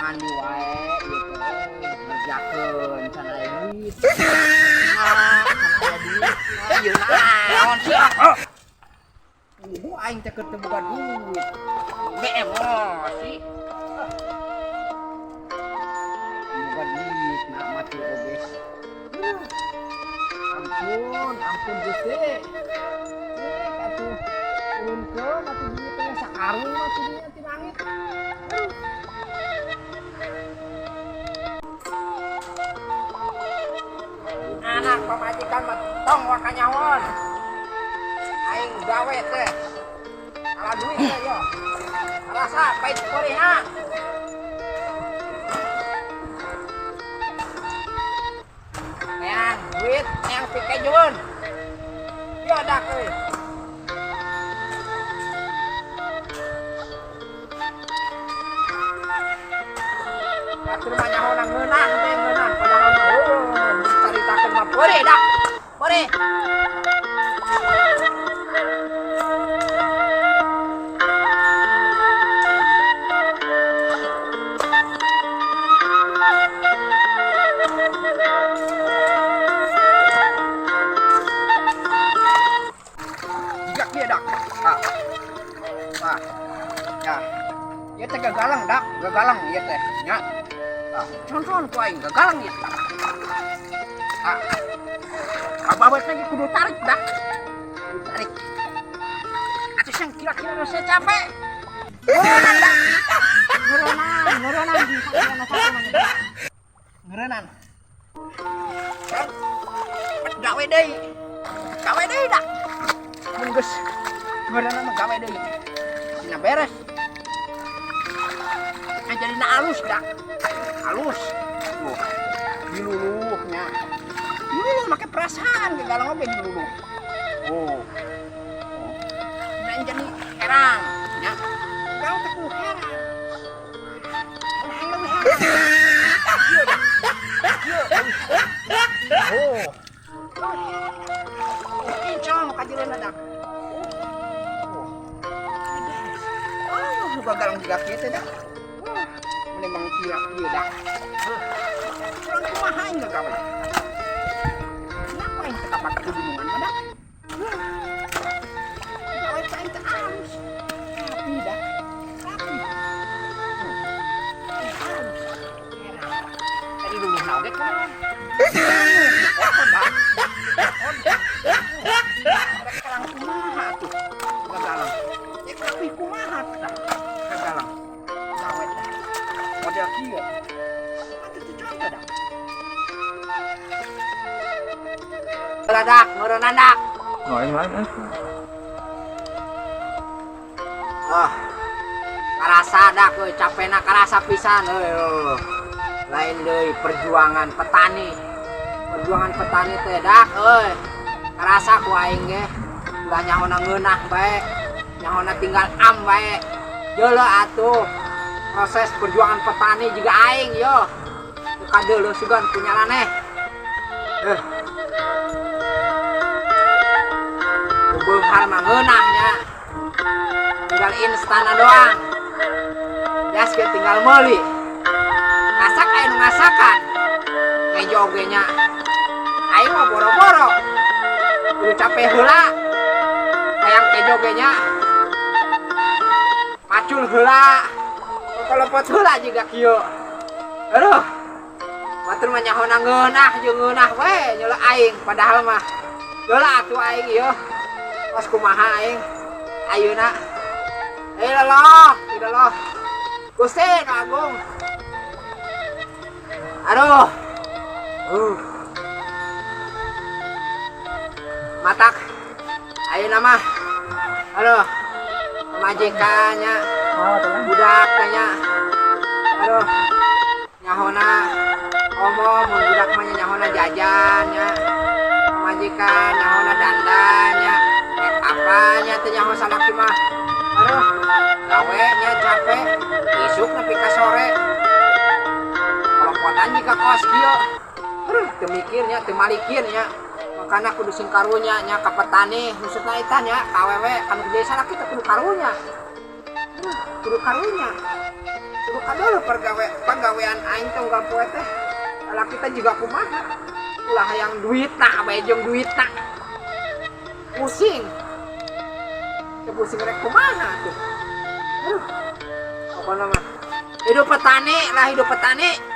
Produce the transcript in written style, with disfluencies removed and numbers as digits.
Sorangan di wae ieu teh ngerjakeun can aya duit. Ah, can aya duit. Ieu naon sih? Aing teh keur teu boga duit. Be emosi. Boga duit nak mati oge. Ampun, ampun Gusti. Atuh turunkeun atuh duit teh sakarung atuh dinya ti langit. Aduh. Anak pamajikan mah tong waka nyahoan. Aing gawe teh. Ala duit teh yo. Rasa pait peurihna. Neang duit, neang pikejeun. Ieu dak euy. Batur mah nyahona ngeunah teh ngeunah padahal mah heueuh caritakeun mah peurih dak. Peurih. Jika kieu dak. Ah. Ah. Ya. Ieu teh gagalang dak, gagalang ieu teh nya. Ah, contohan ku aing gagalang ieu. Ah. Ababet lagi kudu tarik dak. Kudu tarik. Atuh sing kira-kira rasa capek. Ngeureunang dak. Ngeureunang, ngeureunang di sakana sakana. Ngeureunang. Gawe deui. Gawe deui dak. Mun geus ngeureunang mah gawe deui. Dina beres. Jadi na alus dak. Alus. Tuh. Diluluhnya. Diluluh make perasaan gagalang oge diluluh. Oh. Nah, jadi herang nya. Galang teh kudu herang. Hayang leuwih herang. Ieu dak. Ieu leuwih. Oh. Kincong kajireunna dak. Oh. Oh, gagalang juga kieu teh dak. Memang kira kieu dak. Kurang kumaha aing gawe. Kenapa aing teh kapak gunungan mah dak? Gawe teh aing teh alus. Rapi dak. Rapi. Halus. Tadi luluhna oge kumaha? Apa dak? Rek kalang kumaha atuh? Gagalang. Ya rapi kumaha dah. Gagalang. Gawe dah. Model kieu. Atuh teu contoh dak. Dak, ngeureunang dak. Lain-lain. Ah. Karasa dak euy, capena karasa pisan euy. Lain deui perjuangan petani. Perjuangan petani teh dak euy. Karasa ku aing ge. Ulah nyahona ngeunah bae. Nyahona tinggal am bae. Jeuleuh atuh. Proses perjuangan petani juga aing yo. Teu kadeuleuh sugan ku nyaraneh. Beunghar mah ngeunah nya. Tinggal instana doang. Jas ge tinggal meuli. Ngasak aya nu ngasakan. Ngejo oge nya. Aing mah boro-boro. Kudu capek heula. Hayang kejo ge nya. Macul heula. Kolopot heula jiga kieu. Aduh. Batur mah nyahona ngeunah jeung ngeunah we nyeuleuh aing padahal mah. Heula atuh aing ieu. Pas kumaha aing ayeuna. Leloh, leloh. Gusti nu agung. Aduh. Matak ayeuna mah. Aduh. Majikannya, budak nya. Aduh. Nyahona omong mun budak mah nyahona jajan nya. Majikan nyahona dandan nya. Apanya teh nyaho salaki mah. Aduh, gawe nya capek, isuk nepi ka sore. Kelompotan jika kos kieu. Aduh, teu mikir nya, teu malikir nya. Makana kudu sing karunya nya ka petani, khususna eta nya ka awewe kanu jadi salaki teh kudu karunya. Aduh, kudu karunya. Aduh, pagawean aing teh unggal poe teh. Lalaki teh juga kumaha. Ulah hayang duit nah, bae jeung duit nah. Pusing. Teu pusing rek kumaha tuh. Aduh. Pokoknya mah hidup petani lah, hidup petani.